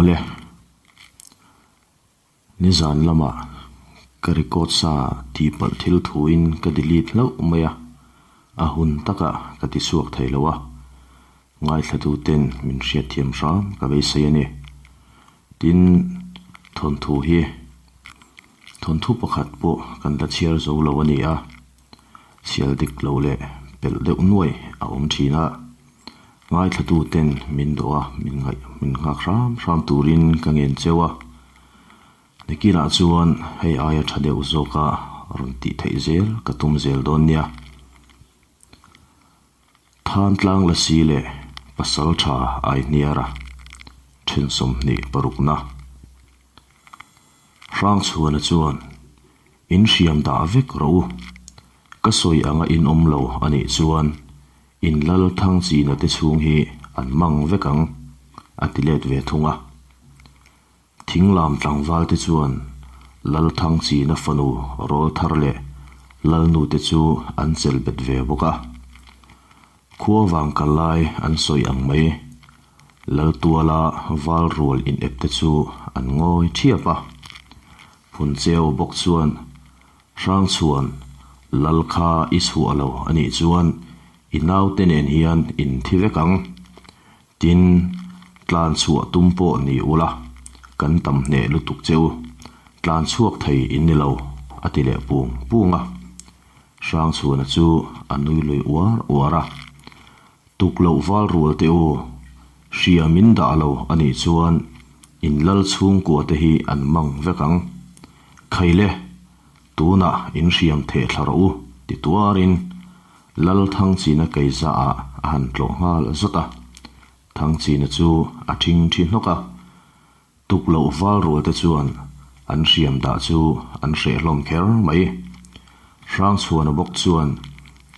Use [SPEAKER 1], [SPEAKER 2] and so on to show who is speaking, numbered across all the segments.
[SPEAKER 1] Awle, nizan lamah ka record sa tihpalh thil thuin ka delete hlauh mai a, a hun takah ka ti chhuak thei lo a, ngaithlatuten min hriatthiam hram ka beisei a ni. Tin, thawnthu hi thawnthu pakhat pawh kan la chhiar zo lo a ni a, chhiar dik lo leh pelh deuh nuai a awm thin a. Ngaithlatu ten min dawh a, min ngaih min nghak hram hram turin ka ngen cheu a. Nikinah chuan hei aia tha deuh zawka rawn tih theih zel ka tum zel dawn nia. Than tlang la si leh pasal tha ai hniara then 26na. Hrangchhuana chuan in hriam dah vek rawh u. Ka sawi anga in awm lo a nih chuan in lal thang china te chhung hi an mang vek ang a ti let ve thung a. Thinglam tlangval te chuan lal thang china fanu rawl thar leh lalnu te chu an chelh bet ve bawk a. Khua vang kal lai an sawi ang mai. Laltuala val rual in ep te chu an ngawi thiap a. Phuncheu bawk chuan Hrangchhuan, Lal kha i chhuah lo a nih chuan i naute nen hian in thi vek ang. Tin, tlan chhuah tum pawh ni ula, kan tam hneh lutuk che u. Tlan chhuak thei in ni lo, a ti leh pung pung a. Hrangchhuana chu a nui lui uar uar a. Tuk loh val rual teh u, hria min dah lo a nih chuan in lal chhungkua te hi an mang vek ang. Khaile, tunah in hriam theh thla rawh u, ti tuarin Lal Thangchina keiza ah a han tlawh nghal zawt a. Thangchina chu a thing thi hnawk a. Tuk loh val rual te chuan an hriam dah chu an hreh hlawm kher mai. Hrangchhuana bawk chuan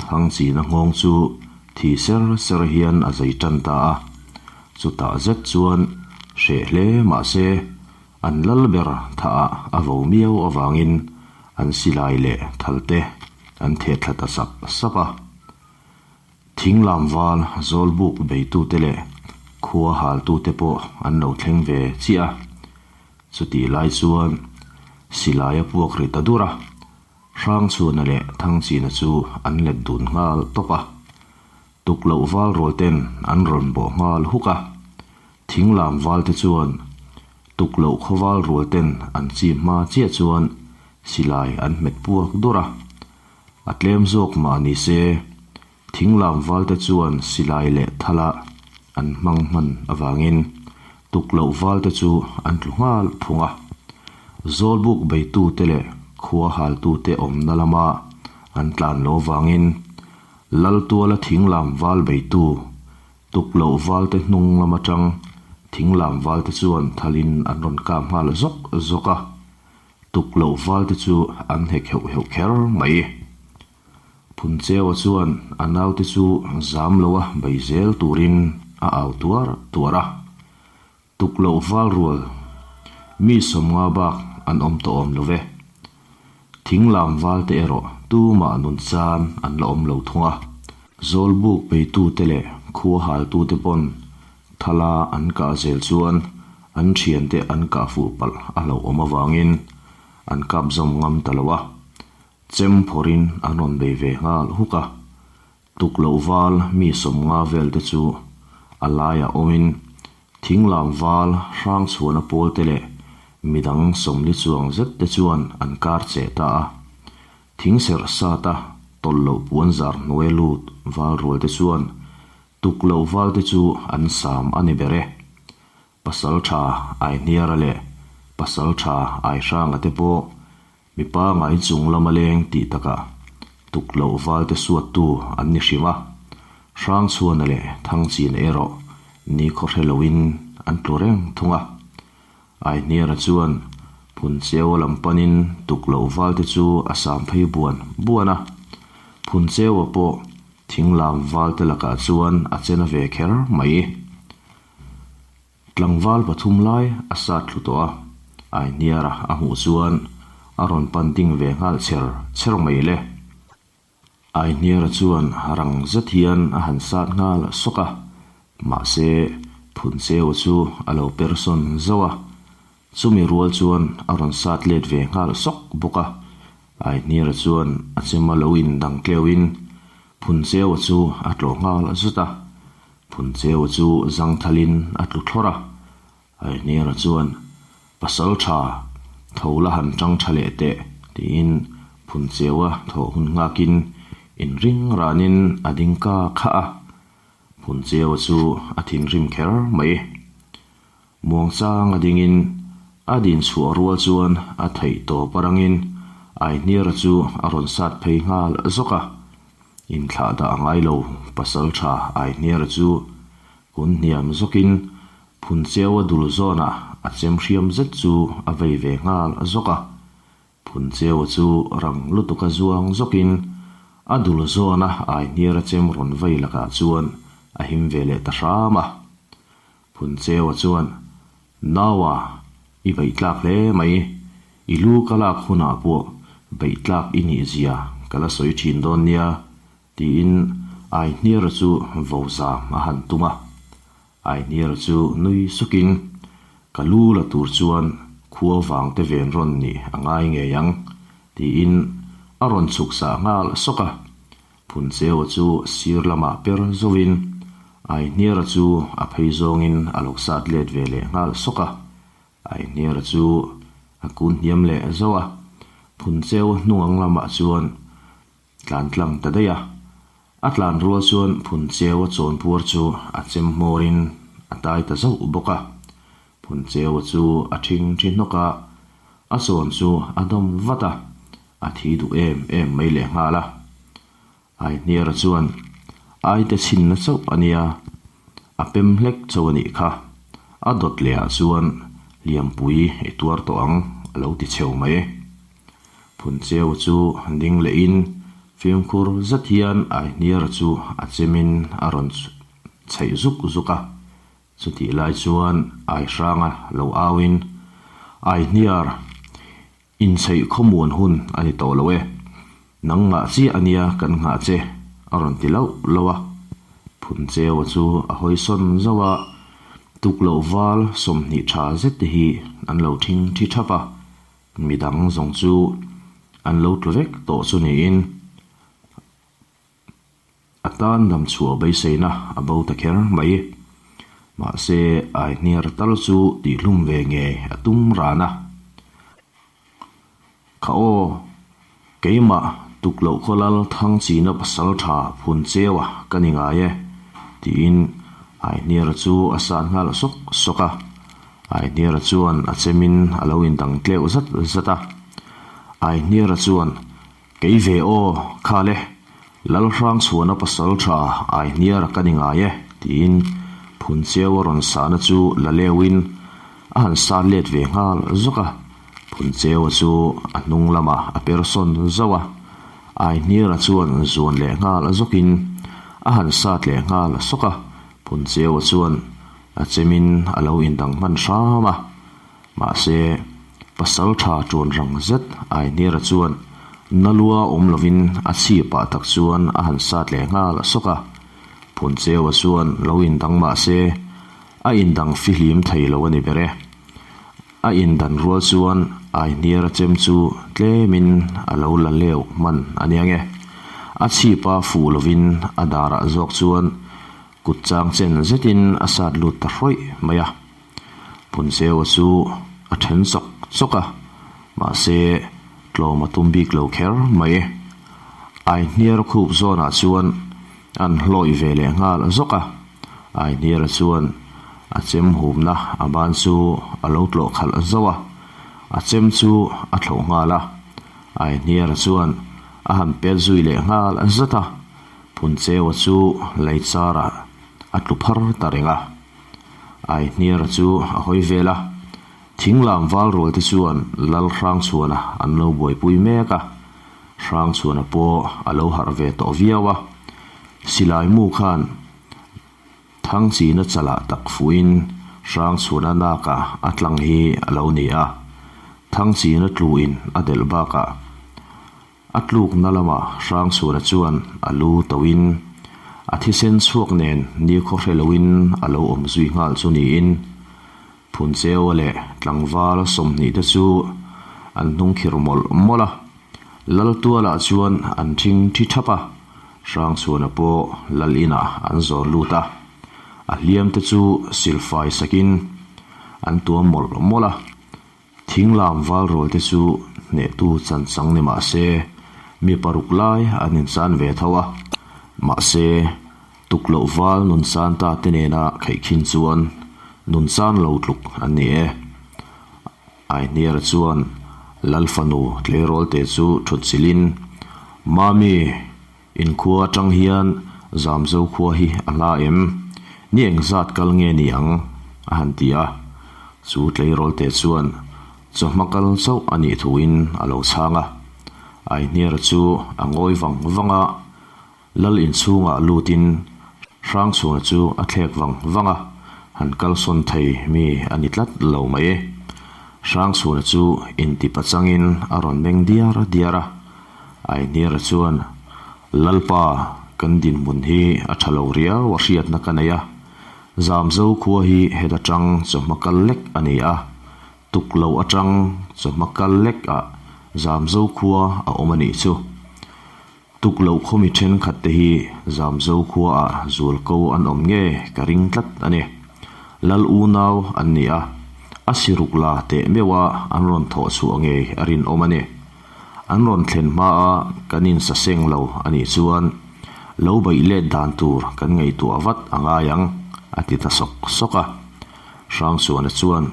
[SPEAKER 1] Thangchina nghawng chu thi ser ser hian a zei tan ta a. Chutah zet chuan hreh hle mah se an lal ber thah ah a vo miau avangin an silai leh thal te an theh thla ta sap sap a. Thinglam val zawlbuk beitute leh khua haltute pawh an lo thleng ve chiah a. Chutih lai chuan silai a puak ri ta dur a, Hrangchhuana leh Thangchina chu an let dun nghal tawp a. Tukloh val rual ten an rawn bawh nghal huk a. Thinglam valte chuan tukloh khawval rual ten an chim hma chiah chuan silai an hmet puak dur a. A tlem zawk mah ni se, thinglam valte chuan silai leh thala an hmang hman avangin tukloh valte chu an tlu nghal phung a. Zawlbuk beitute leh khua haltute awmna lama an tlan lo vangin Laltuala thinglam val beitu tukloh valte hnung lam atang thinglam valte chuan thalin an rawn kap nghal zawk zawk a. Tuk loh val te chu an hek heuh heuh kher mai. Phuncheua chuan a naute chu zam loa bei zel turin a au tuar tuar a. Tuk loh val rual mi 50 bak an awm tawh awm lo ve. Thinglam val te erawh tumah nun chan an la awm lo thung a. Zawlbuk peitute leh khua haltute pawn Thala an kah zel chuan an thiante an kah fuh palh a hlauhawm avangin an kap zawm ngam ta lo a, chem phawrhin an rawn bei ve nghal huk a. Tukloh val mi 50 vel te chu a laiah awmin thinglam val hrang chhuahna pawl te leh midang 40 chuang zet te chuan an kar cheh ta a. Thing serh sata tawlh loh puan zar hnuai lut val rual te chuan Tuk loh val te chu an sam a ni ber e. Pasal tha Aihniara leh Pasal tha Aihranga te pawh mipa ngai chung lama leng tih takah tuk loh val te suattu an ni hrim a. Hrangchhuana leh Thangchina erawh nikhaw hre loin an tlu reng thung a. Aihniara chuan Phuncheua lam panin tuk loh val te chu a sam phei buan buan a. Phuncheua pawh Thinglam valte lakah chuan a che na ve kher mai. Tlangval pathum lai a sat thlu tawh a, Aihniara a hmuh chuan a rawn pan ding ve nghal chher chher mai le. Aihniara chuan rang zet hian a han sat nghal sawk a, mahse. Phuncheu chu a lo per sawn zauh a, chumi rual chuan a rawn sat let ve nghal sawk bawk a. Aihniara chuan a chema lo indang tleuhin Phuncheua chu a tlawh nghal zut a, Phuncheua chu zangthalin a tlu thlawrh a. Aihniara chuan, Pasal tha, tho la han tang tha leh teh, tiin Phuncheua thawh hun nghakin inring ranin a ding ka khah a. Phuncheua chu a thinrim kher mai. Muangchang a dingin a din chhuah rual chuan a theih tawp arangin Aihniara chu a rawn sat phei nghal zawk a. Inthlah dah a ngai lo, pasal tha Aihniara chu kun hniam zawkin Phuncheua dul zawnah a chem hriam zet chu a vei ve nghal zawk a. Phuncheua chu rang lutuka zuang zawkin a dul zawna Aihniara chem rawn vei lakah chuan a him ve leh ta hram a. Phuncheua chuan, Naua, i beih tlak hle mai. I lu ka lak hunah pawh beih tlak i nih zia ka la sawi thin dawn nia, tiin Aihniara chu vo zam a han tum a. Aihniara chu nui sukin, Ka lu la tur chuan khua vang te ven rawn nih a ngai ngei ang, tiin a rawn chhuk sah nghal sawk a. Phuncheua chu sir lamah per zovin Aihniara chu a phei zawngin a lo sat let ve leh nghal sawk a. Aihniara chu a kun hniam leh zauh a, Phuncheua hnung ang lamah chuan tlan tlang ta daih a. A tlan rual chuan Phuncheua chawnpuar chu a chem hmawrin a tai ta zauh bawk a. Phuncheua chu a thing thi hnawk a, a chawn chu a dawm vat a, a thi duh em em mai leh nghal a. Aihniara chuan, Aite chhinna chauh a nia, a pem hlek chauh a nih kha, a dawt leh ah chuan Liampui i tuar tawh ang a lo ti cheu mai. Phuncheua chu ding lehin fimkhur zet hian Aihniara chu a chemin a rawn chheih zuk zuk a, Chutih lai chuan Aihranga lo auin, Aihniar, inchheih khawmuan hun a ni tawh lo e. Nangmah chiah a nia kan nghah che, a rawn ti lauh lauh a. Phuncheua chu a hawi sawn zauh a, tukloh val 20 tha zet te hi an lo thing thi thap a, midang zawng chu an lo tlu vek tawh chu niin. A tan dam chhuah beiseina a bo ta kher mai. Mahse, Aihniar tal chu tihhlum ve nge a tum ran a. Kha aw, keimah tukloh khawlal Thangchina pasal tha phun cheua ka ni ngai e, tiin Aihniara chu a san nghal sawk sawk a. Aihniara chuan a chemin a lo indang tleuh zat zat a. Aihniara chuan Kei ve aw, khal e, Lalhrangchhuana pasal tha Aihniara ka ni ngai e, tiin Phuncheu a rawn sahna chu la leuhin a han sat let ve nghal zawk a. Phuncheua chu a hnung lamah a per sawn zauh a, Aihniara chuan zuan leh nghal zawkin a han sat leh nghal sawk a. Phuncheua chuan a chemin a lo indang hman hram a. Mahse, pasal tha ṭuan rang zet Aihniara chuan Nalua awm lovin a chhip pah tak chuan a han sat leh nghal sawk a. Phuncheua chuan lo indang mah se, a indang fihlim thei lo a ni ber e. A indan rual chuan Aihniara chem chu tlemin a lo la leuh hman a nia nge. A chhipa fuh lovin a darah zawk chuan kut chang chen zetin a sat lut ta hrawih mai a. Phuncheua chu a then chawk chawk a, mahse tlawm a tum bik lo kher mai. Aihniar khup zawnah chuan an hlawih ve leh nghal zawk a, Aihniara chuan a chem humna a ban chu a lo tlawh khalh zauh a, a chem chu a thlauh nghal a, Aihniara chuan a han pet zui leh nghal zat a, Phuncheua chu lei charah a tlu phar ta reng a. Aihniara chu a hawi vel a, thinglam val rual te chuan Lal Hrangchhuana an lo buaipui mek a, Hrangchhuana pawh a lo harh ve tawh viau a, silai mu khan Thangchina chalah tak fuhin Hrangchhuana nakah a tlang hi a lo ni a, Thangchina tluin a delh bakah A tlukna lamah Hrangchhuana chuan a lu toin. A thisen chhuak nen nikhaw hre loin a lo awm zui nghal chu niin Phuncheua leh tlangval 20 te chu an hnung khir mawlh mawlh a. Laltualah chuan an thing thi thap a, Hrangchhuana pawh lal inah an zawn lut a. A hliam te chu silfai sakin an tuam mawlh mawlh a. Thinglam valrual te chu hnehtu chan chang ni mah se, mi paruk lai an insan ve tho a. Mahse, tukloh val nunsan ta te nena khaihkhin chuan nunsan lo tluk an ni e. Aihniara chuan Lal fanu tleirawl te chu thut chilhin, Mami, inkhua atang hian Zamzo khua hi a hla em? Ni engzat kal nge ni ang? a han ti a. Chu tleirawl te chuan chawhma kal chauh a nih thuin a lo chhang a. Aihniara chu a ngawi vang vang a. Lal inchhungah lutin Hrangchhunga chu a thlek vang vang a, han kalsawn thei mi a ni tlat lo mai. Hrangchhuna chu inti pachangin a rawn meng diar diar a, Aihniara chuan, Lalpa, kan dinhmun hi a tha lo riau a hriatna ka nei a, Zamzo khua hi heta tang chawhma kal lek a ni a, tuk lo atang chawhma kal lek ah Zamzo khua a awm a nih chu. Tuk loh khawmi thenkhat te hi Zamzo khuaah zualko an awm nge ka ring tlat a ni. Lal unau an ni a, a siruk la teh meuh a an rawn thawh chhuah ngei a rinawm a ni. An rawn thlen hmaa kan insaseng lo a nih chuan lo beih let dan tur kan ngaihtuah vat a ngai ang, a ti ta sawk sawk a. Hrangsuana chuan.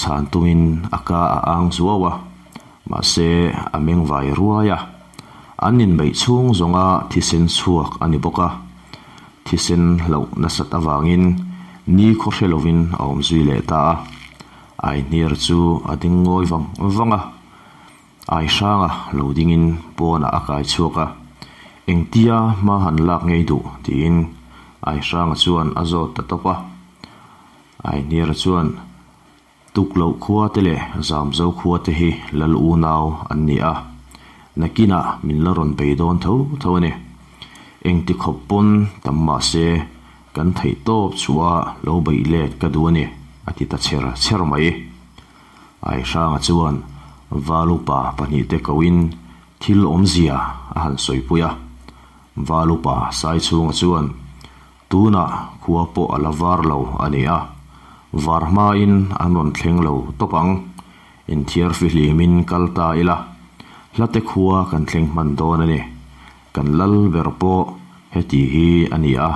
[SPEAKER 1] Chhan tumin a ka a ang zuau a, mahse a meng vai ruai a. An inbeih chhung zawnga thisen chhuak a ni bawk a, thisen hlauh nasat avangin ni khaw hre lovin a awm zui leh ta a. Aihniar chu a ding ngawi vang vang a, Aihranga lo dingin pawnah a kai chhuak a, Engtia hma han lak ngei duh? tiin Aihranga chuan a zawt ta tawp a. Aihniara chuan, Tukloh khua te leh Zamzo khua te hi lal unau an ni a, nakinah min la rawn bei dawn tho tho a ni. Engti khawp pawn tam mah se kan theih tawp chhuah lo beih let ka duh a ni, a ti ta chher chher mai. Aihranga chuan Valupa pahnihte koin thil awmzia a han sawipui a. Valupa Saichhunga chuan, Tunah khua pawh a la var lo a ni a, var hmain an rawn thleng lo tawp ang. Inthiar fihlimin kal ta ila, hlate khua kan thleng hman dawn a ni. Kan lal ber pawh heti hi a ni a,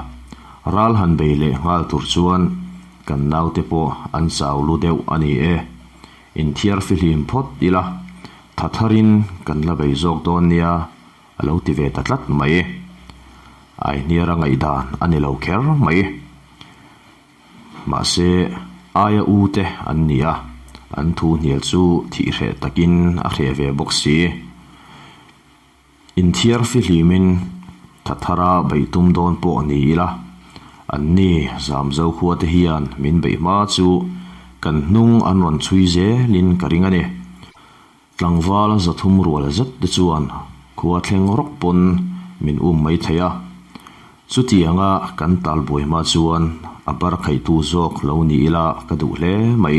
[SPEAKER 1] ral han bei leh nghal tur chuan kan naute pawh an chau lu deuh a ni e. Inthiar fihlim phawt ila, tha tharin kan la bei zawk dawn nia. A lo ti ve ta tlat mai. Aihniara ngaihdan a ni lo kher mai. Mahse, aia u te an ni a, an thu hnial chu thih hreh takin a hreh ve bawk si. Inthiar fihlimin tha thara beih tum dawn pawh ni ila, anni Zamzo khua te hian min beih hma chu kan hnung an rawn chhui zelin ka ring a ni. Tlangval 300 rual zet te chuan khua thleng rawk pawn min um mai thei a. Chutianga kan tal buai hma chuan a bar khaitu zawk lo ni ila ka duh hle mai,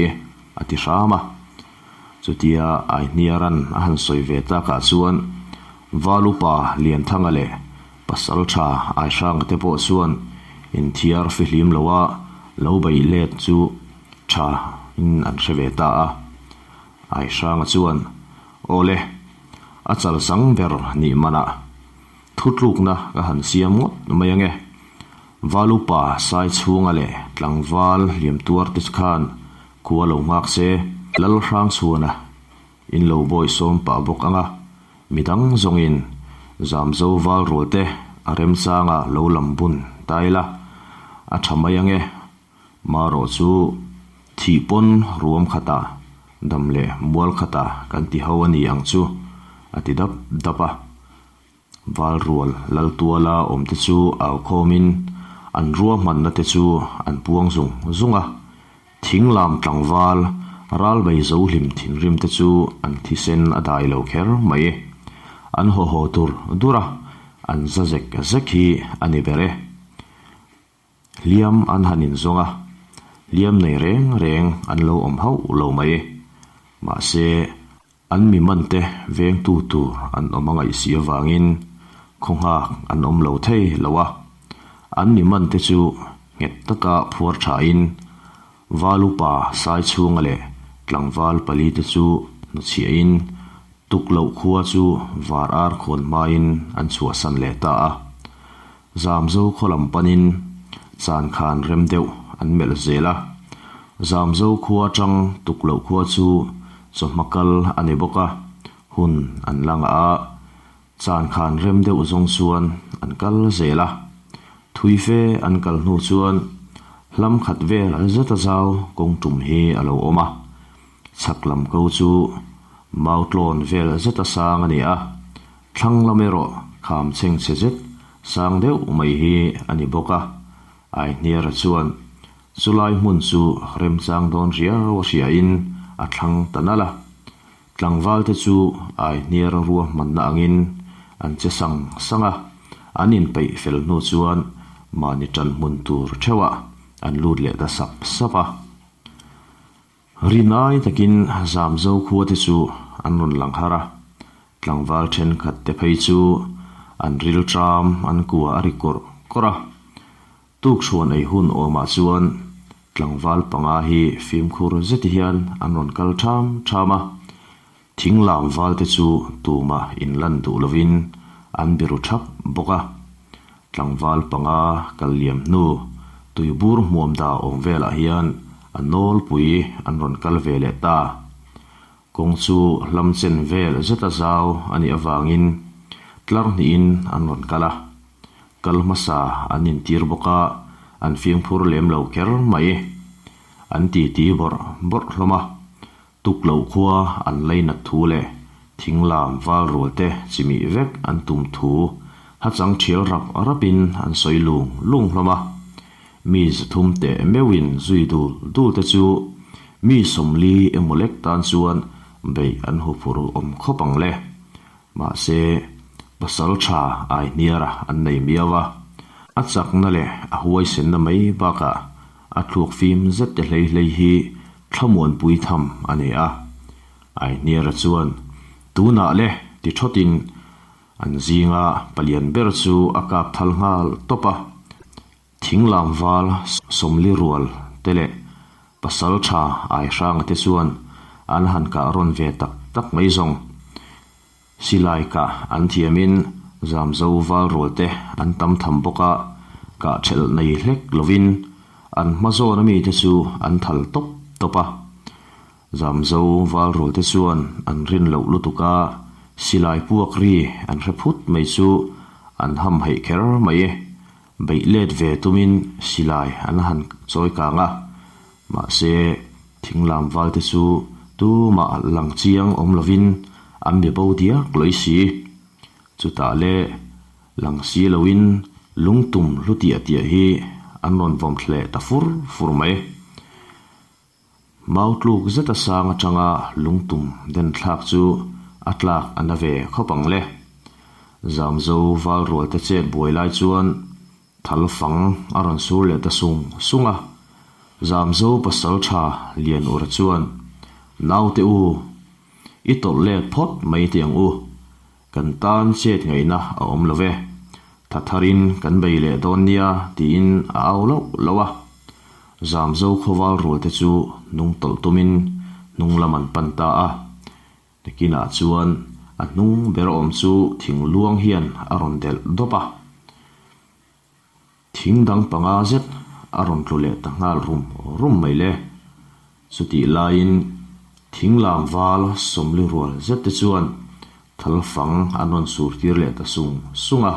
[SPEAKER 1] a ti hram a. Chutia Aihniaran a han sawi ve takah chuan Valupa Lianthanga leh Pasaltha Aihranga te pawh chuan inthiar fihlim loa lo beih let chu tha in an hre ve ta a. Aihranga chuan, Awle, a chalsang ber nih manah thutlukna ka han siam ngawt mai ange. Valupa sai chhunga leh tlangval hliam tuar te khan khua lo nghak se, Lalhrangchhuana in lo bawi sawm pah bawk anga, midang zawngin Zamzo val rual te a remchanga lo lam bun ta ila a tha mai ange. Marawh chu thih pawn ruam khatah dam leh mual khatah kan ti ho a ni ang chu, a ti dap dap a. Valrual Laltuala awmte chu au khawmin an ruahmanna te chu an puang zung zung a. Thinglam tlangval ralbei zo hlim thinrim te chu an thisen a dai lo kher mai. An haw haw dur dur a. An za zek zek hi a ni ber e. Hliam an han inzawng a, hliam nei reng reng an lo awm hauh lo mai. Mahse, an mi mante vengtu tur an awm a ngaih si avangin khaw nghak an awm lo thei lo a. An mi mante chu nghet taka phuar thain Val upa Saichhunga leh tlangval palite chu hnuchhiahin Tukloh khua chu var ar khawn hmain an chhuahsan leh ta a. Zamzo khaw lam panin chan khan rem deuh an melh zel a. Zamzo khua atang Tukloh khua chu chawhma kal a ni bawk a, hun an la ngah a. Chan khan rem deuh zawng chuan an kal zel a. Thui fe an kal hnu chuan hlam khat vel zet a zau kawng tum hi a lo awm a. Chhak lam ko chu mau tlawn vel zet a sang a ni a, thlang lam erawh kham chheng chhe zet sang deuh mai hi a ni bawk a. Aihniara chuan chulai hmun chu remchang dawn riau a hriain a thlang ta nalh a. Tlangvalte chu Aihniara ruahmanna angin an che sang sang a, an inpeih fel hnu chuan mahni ṭan hmun tur ṭheuhah an lut leh ta sap sap a. Rinai takin Zamzo khuate chu an rawn lang har a, tlangval thenkhat te phei chu an ril ṭam an kua a ri kawrh kawrh a. Tukchhuan ei hun awmah chuan tlangval panga hi fimkhur zeti hian an rawn kal ṭham ṭham a, thing lam valte chu tumah inlan duh lovin an biru ṭhap bawk a. Tlangval panga kal liam hnu tuibur hmuam da awm velah hian a nawlpui an rawn kal ve leh ta. Kawng chu hlam chen vel zeta zau a nih avangin tlar hnihin an rawn kal a. Kal hmasa an intir bawk a, an fimkhur lem lo kher mai. An titi bawrh bawrh hlawm a. Tuk loh khua an leinat thu leh thinglam val rual te chimih vek an tum thu hachang thial rap rapin an sawi lung lung hlawm a. Mi zathum teh meuhin zui dul dul te chu mi 40 emaw lek tan chuan beih an huphur awm khawp ang le. Mahse, pasal tha Aihniara an nei miau a, a chakna leh a huaisenna mai bakah A thluak fim zet te hlei hlei hi thlamuanpui tham a ni a. Aihniara chuan, Tunah le, ti thawtin an zinga palian ber chu a kap thal nghal tawp a. Thinglam val 40 rual te leh pasal tha Aihranga te chuan an han kah rawn ve tak tak mai zawng. Silai kah an thiamin Zamzo val rual te an tam tham bawk a, kah thelh nei hlek lovin an hma zawn ami te chu an thal tawp tawp a. Zamzo val rual te chuan an rin loh lutuk a, silai puak ri an hre phut mai chu an ham heih kher mai e. Beih let ve tumin silai an han chawi kang a, mahse thinglam valte chu tumah lang chiang awm lovin an be bo diak lawih si. Chutah le lang si loin lungtum hlu tiah tiah hi an rawn vawm thleh ta fur fur mai. Mau tluk zeta sang atanga lungtum den thlak chu a tlak a na ve khawp ang le. Zamzo val rual te chet buai lai chuan thal fang a rawn sur leh ta sung sung a. Zamzo pasal tha lian ura chuan, Naute u, i tawlh let phawt mai teh ang u. Kan tan chet ngaihna a awm lo ve. Tha tharin kan bei leh dawn nia tiin a au loh loh a. Zamzo khawval rual te chu hnung tawlh tumin hnung lam an pan ta a. Nakinah chuan a hnung ber awm chu thing luang hian a rawn delh dawp a. Thing dang panga zet a rawn tlu leh ta nghal rum rum mai le. Chutih laiin thing lam val 40 rual zet te chuan thal fang an rawn sur tir leh ta sung sung a.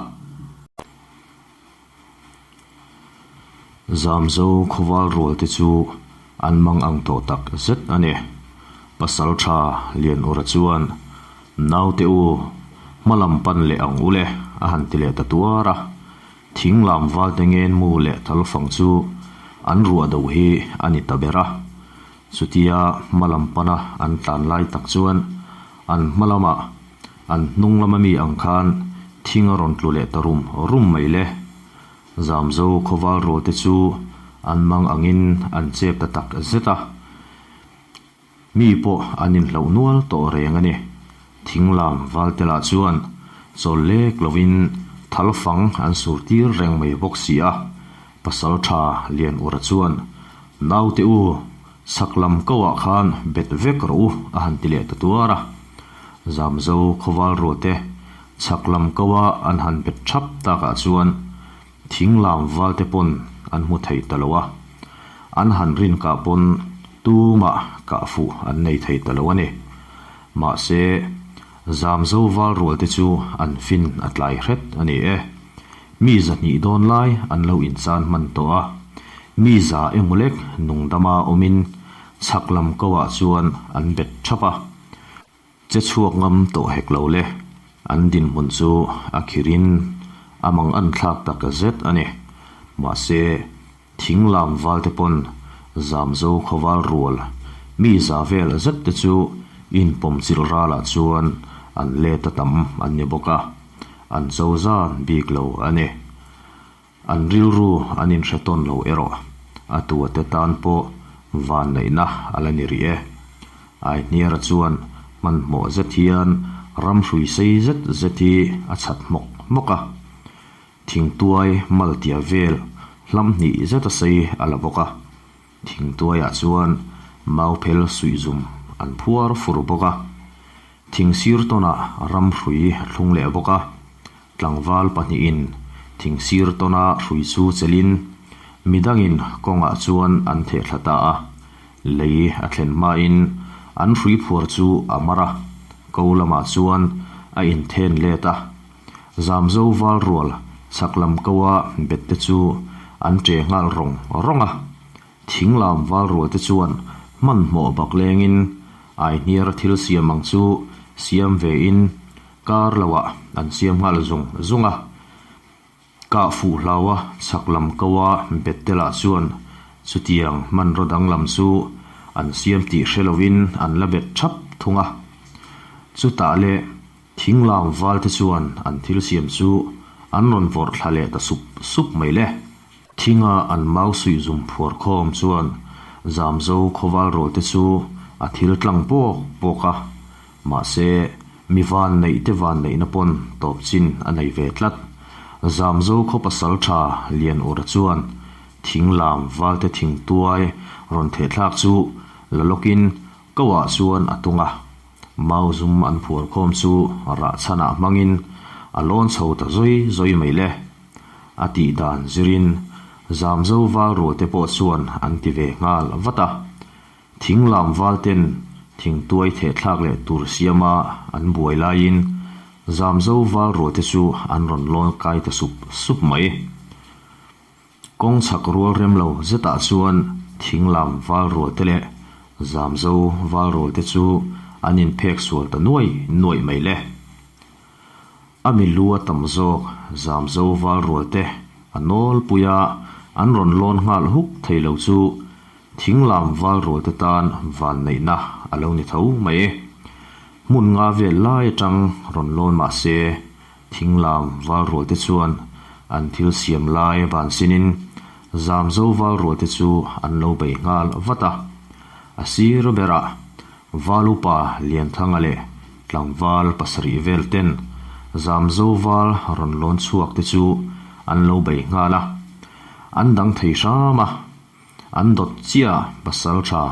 [SPEAKER 1] Zamzo khawval rual te chu an mang ang tawh tak zet a ni. Pasal tha Lian Ura chuan, Naute u, hma lam pan leh ang u le, a han ti leh ta tuar a. Thing lam valte ngen mu leh thal fang chu an ruah do hi a ni ta ber a. Chutia hma lam pana an tlan lai tak chuan an hma lamah an hnung lama mi ang khan Thing a rawn tlu leh ta rum rum mai le. Zamzo khawval rual te chu an mang angin an chep ta tak zet a. Mi pawh an inhloh nual tawh reng a ni. Thinglam valte lah chuan chawl lek lovin thal fang an sur tir reng mai bawk si a. Pasaltha Lianura chuan, Naute u, chhak lam koah khan bet vek rawh u a han ti leh ta tuar a. Zamzo khawval ruate chhak lam koa an han bet thap takah chuan thinglam valte pawn an hmu thei ta lo a. An han rin kah pawn tumah kah fuh an nei thei ta lo a ni. Mahse, Zamzo val rualte chu an fin a tlai hret a ni e. Mi zahnih dawn lai an lo inchan hman tawh a, mi za emaw lek nungdama awmin chhak lam koah chuan an bet thap a. Che chhuak ngam tawh hek lo le, an dinhmun chu a khirin a mang an thlak tak zet a ni. Mahse, thing lam valte pawn Zamzo khawval rual mi za vel zet te chu inpawmchilh ralah chuan an let a tam an ni bawk a, an cho zan bik lo a ni. An rilru an inhre tawn lo erawh a tuate tan pawh vanneihna a la ni rih e. Aihniara chuan hmanhmawh zet hian ram hrui sei zet zet hi a chhat hmawk hmawk a. Thingtuai maltia vel hlam hnih zet a sei a la bawk a. Thingtuaiah chuan mauphel suihzum an phuar fur bawk a. Thing sir tawnah ram hrui a thlung leh bawk a. Tlangval pahnihin thing sir tawna hrui chu chelhin midangin kawngah chuan an theh thla ta a. Lei a thlen hmain an hrui phuar chu a mar a, ko lamah chuan a inthen let a. Zamzo val rual chhak lam koa bet te chu an che nghal rawng rawng a. Thing lam val rual te chuan hmanhmawh bak lengin Aihniara thil siam ang chu siam vein Kar loah an siam nghal zung zung a, kah fuh hlaua chhak lam koa bet te lah chuan chutiang hmanraw danglam chu an siam tih hre lovin an la bet thap thung a. Chutah leh thinglam val te chuan an thil siam chu an rawn vawrh thla leh ta sup sup mai le. Thinga an mau suih zum phuar khawm chuan Zamzo khawval rawl te chu a thil tlang pawk pawk a, mahse mi van neih te van neihna pawn tawp chin a nei ve tlat. Zamzo khaw pasal tha Lian Ura chuan thing lam valte thing tuai rawn thehthlak chu la lawkin ko ah chuan a tung a, mau zum an phuar khawm chu rah chhanah hmangin a lawn chho ta zawi zawi mai le. A tih dan zirin Zamzo val rualte pawh chuan an ti ve nghal vat a. Thing lam valten thingtuai thehthlak leh tur siama an buai laiin Zamzo val rualte chu an rawn lawn kai ta sup sup mai. Kawng chhak rual rem lo zetah chuan thing lam val rualte leh Zamzo val rualte chu an inphek sual ta nuai nuaih mai le. A mi lu a tam zawk Zamzo val rual te a nawlpui a, an rawn lawn nghal huk thei lo chu thinglam val rual te tan vanneihna a lo ni tho mai. Hmun nga vel lai atang rawn lawn mah se thinglam val rual te chuan an thil siam lai van sinin Zamzo val rual te chu an lo bei nghal vat a. A sir berah Val upa Lianthanga leh tlangval pasarih vel ten Zamzo val rawn lawn chhuak te chu an lo bei nghal a, an dang thei hram a, an dawt chiah pasal tha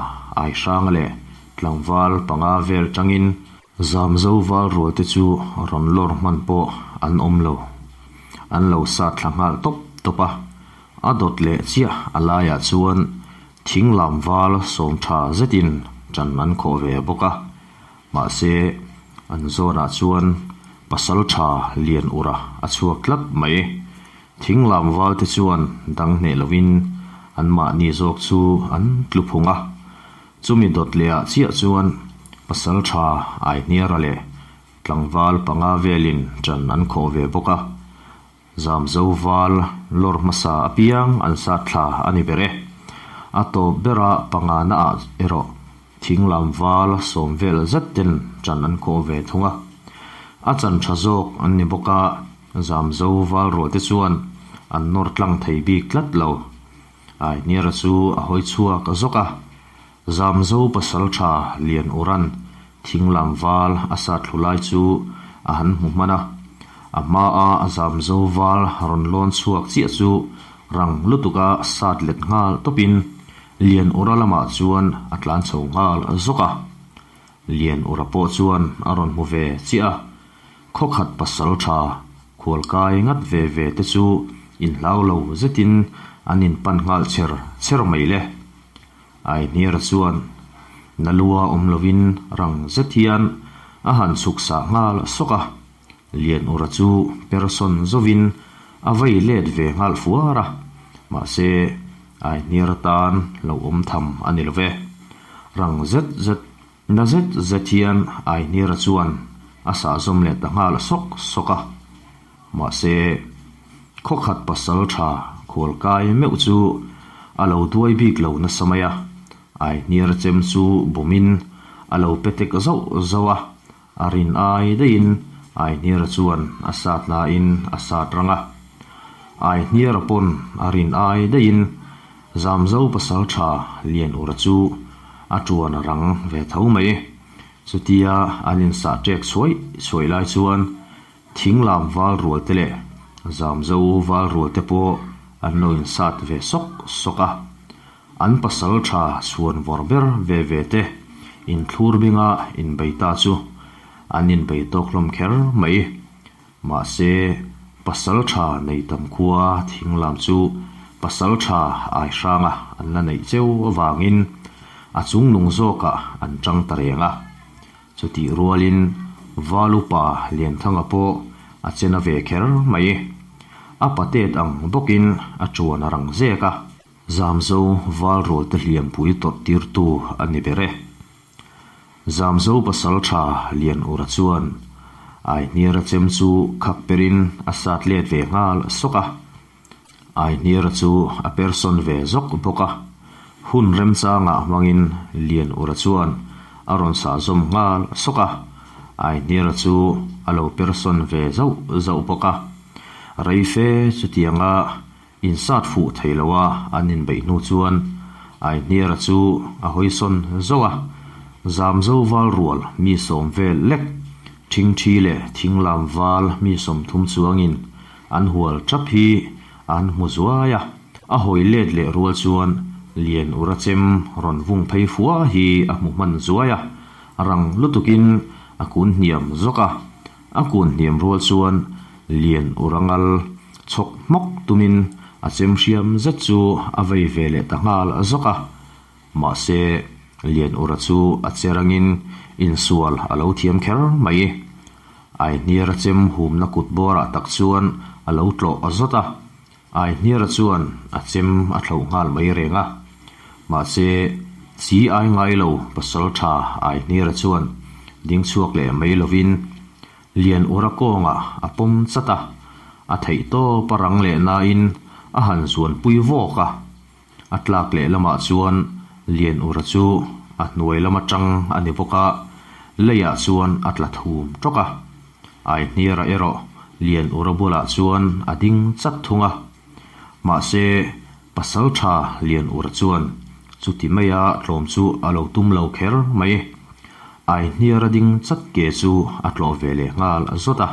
[SPEAKER 1] Aihranga leh tlangval panga vel tangin Zamzo val rual te chu rawn lawr hman pawh an awm lo, an lo sat thla nghal tawp tawp a, a dawt leh chiah a laiah chuan Thing lam val sawm tha zetin ṭan an khawh ve bawk a, mahse an zawnah chuan pasal tha lian ura a chhuak tlat mai. Thing lam val te chuan dang hneh lovin anmahni zawk chu an tlu phung a, chumi dawt lehah chiah chuan pasal tha Aihniara leh tlangval panga velin ṭan an khawh ve bawk a. Zamzo val lawr hmasa apiang an sat thla a ni ber e. A tawp bera pangana ah erawh thinglam val sawm vel zet ten chan an khawh ve thung a. A chan tha zawk an ni bawk a. Zamzo val rual te chuan an nawr tlang thei bik tlat lo. Aihniara chu a hawi chhuak zawk a, Zamzo pasaltha Lian Uran thinglam val a sat thlu lai chu a han hmu hman a. A hmaa Zamzo val rawn lawn chhuak chiah chu rang lutuka sat let nghal tawpin Lian Ura lamah chuan a tlan chho nghal zawk a. Lian Ura pawh chuan a rawn hmu ve chiah a. Khawkhat pasal tha khualkai ngat ve ve te chu inhlau lo zetin an inpan nghal chher chher mai le. Aihniara chuan na lua awm lovin rang zet hian a han chhuk sah nghal sawk a, Lianura chu persawn zovin a vei let ve nghal fuar a, mahse Aihniara tan lo awm tham a ni lo ve. Rang zet zet Na zet zet hian Aihnira chuan a sahzawm leh ta nghal sawk sawk a. Mahse, khawkhat pasal tha khualkai meuh chu a lo duai bik lo nasa mai a. Aihnira chem chu bawmin a lo pe tek zauh zauh a, a rin ai daihin Aihnira chuan a sat nain a sat rang a. Aihnira pawn a rin ai daihin Zamzo pasal tha Lian Ura chu a tuan a rang ve tho mai. Chutia an insah ṭek chhuai chhuai lai chuan thinglam val rual te leh Zamzo val rual te pawh an lo insat ve sawk sawk a. An pasal tha chhuan vawr ber ve ve te inthlur binga inbei ta chu an inbei tawk hlawm kher mai. Mahse, pasal tha nei tam khua thing lam chu pasal tha ai hranga an la neih cheu avangin a chung nung zawkah an tang ta reng a. Chutih rualin Valupa Lianthanga pawh a che na ve kher mai. A patet ang bawkin a tuan a rang zek a. Zamzo Valrualte hliampui tawrh tirtu a ni ber e. Zamzo pasal tha Lian Ura chuan Aihniara chem chu khak perin a sat let ve nghal sawk a. Aihniara chu a persawn ve zawk bawk a. Hun remchangah hmangin Lian Ura chuan a rawn sah zawm nghal sawk a. Aihniara chu a lo persawn ve zauh zauh bawk a. Reife chutianga Insat fuh thei lo a an inbeih hnu chuan Aihniara chu a hawisawn zauh a, Zamzo val rual mi sawm vel lek, Thingthi leh Thinglam val mi 30 chuangin an hual tap hi an hmu zuai a. A hawi let leh rual chuan Lian Ura chem rawn vung phei fua hi a hmu hman zuai a, rang lutukin a kun hniam zawk a. A kun hniam rual chuan Lian Urangal chhawk hmawk tumin a chem hriam zet chu a vei ve leh ta nghal zawk a. Mahse, Lian Ura chu a che rangin insual a lo thiam kher mai. Aihniara chem humna kut bawrah tak chuan a lo tlawh zawt a. Aihniara chuan a chem a thloh nghal mai reng a. Mahse, chi ai ngai lo pasal tha Aihniara chuan ding chhuak leh mai lovin Lian Ura kawngah a pawm chat a, a theih tawp a rang leh nain a han zuanpui vawk a. A tlak leh lamah chuan Lian Ura chu a hnuai lam atang a ni bawk a, leiah chuan a tla thum tawk a. Aihniara erawh Lian Ura bulah chuan a ding chat thung a. Mahse, pasal tha Lian Ura chuan chuti maia tlawm chu a lo tum lo kher mai. Aihniara ding chat ke chu a tlawh ve leh nghal zawt a.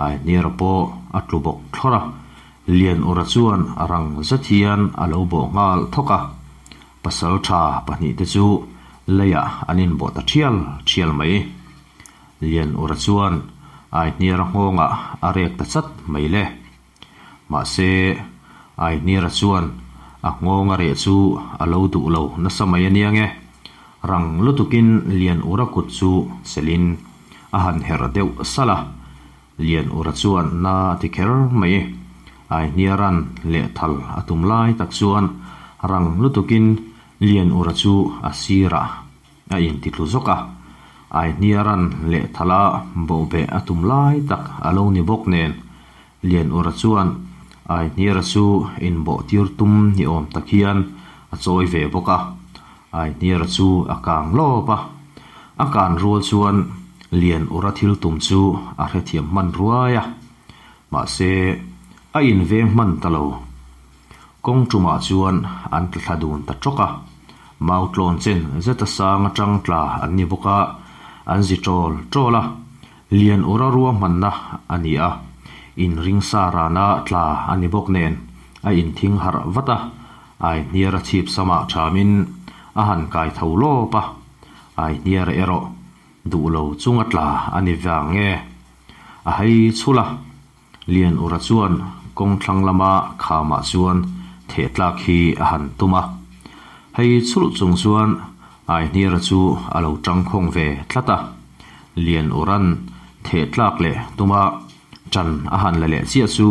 [SPEAKER 1] Aihniara pawh a tlu bawk thlawr a. Lian Ura chuan a rang zet hian a lo bawh nghal thawk a. Pasal tha pahnihte chu leiah an inbawh ta thial thial mai. Lian Ura chuan Aihniara nghawngah a rek ta chat mai le. Mahse, Aihniara chuan a nghawng a reh chu a lo duh lo nasa mai a nia nge. Rang lutukin Lian Ura kut chu chelhin a han herh deuh salh a. Lian Ura chuan na a ti kher mai. Aihniara'n lehthal a tum lai tak chuan rang lutukin Lian Ura chu a sirah A intitlu zawk a, Aihniara'n lehthala bawhbeh a tum lai tak a lo ni bawk nen, Lianura chuan Aihniara chu inbawh tir tum ni awm tak hian a chawi ve bawk a, Aihniara chu a kang lawp a. A kan rual chuan Lianura thil tum chu a hrethiam hman ruai a. Mahse, a inveng hman ta lo. Kawng tumah chuan an tla thla dun ta tawk a. Mau tlawn chen zeta sang atang tla an ni bawk a, an zi tawl tawl a. Lian ura ruahmanna a ni a, inring sa rana tla a ni bawk nen a inthing harh vat a, Aihniara chhip samah thamin a han kai tho lawp a, Aihniara erawh duh lo chunga tla a ni vang nge? A hei chhul a, Lian Ura chuan kawng thlang lama khamah chuan theh tlak hi a han tum a. Hei chhulh chung chuan Aihniara chu a lo tangkhawng ve tlat a. Lian Ura'n theh tlak leh tuma ṭan a han la leh chiah chu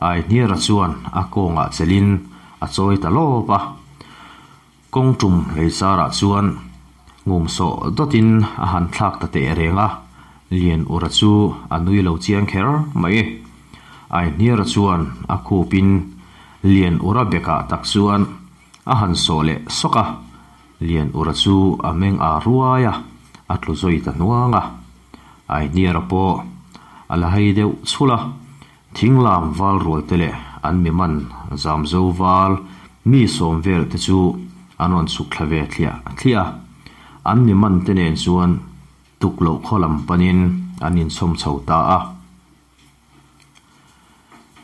[SPEAKER 1] Aihniara chuan a kawngah chelhin a chawi ta lawp a. Kawng tum lei zarah chuan ngum sawh dawtin a han thlak ta teh reng a, Lian Ura chu a nui lo chiang kher mai. Aihniara chuan a khupin Lian Ura bekah tak chuan a han sawh leh sawk a, Lian Ura chu a meng â ruai a, a tlu zawi ta hnuang a. Aihniara pawh a la hei deuh chhulh a, Thinglam val rual te leh an mi man Zamzo val mi sawm vel te chu an rawn chhuk thla ve thliah thliah a, an mi man te nen chuan tuk loh khaw lam panin an inchhawm chho ta a.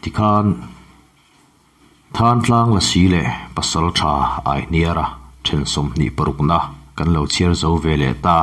[SPEAKER 1] Tikhan Thantlang Lasi leh Pasaltha Aihniara then 26 na kan lo chhiar zo ve leh ta.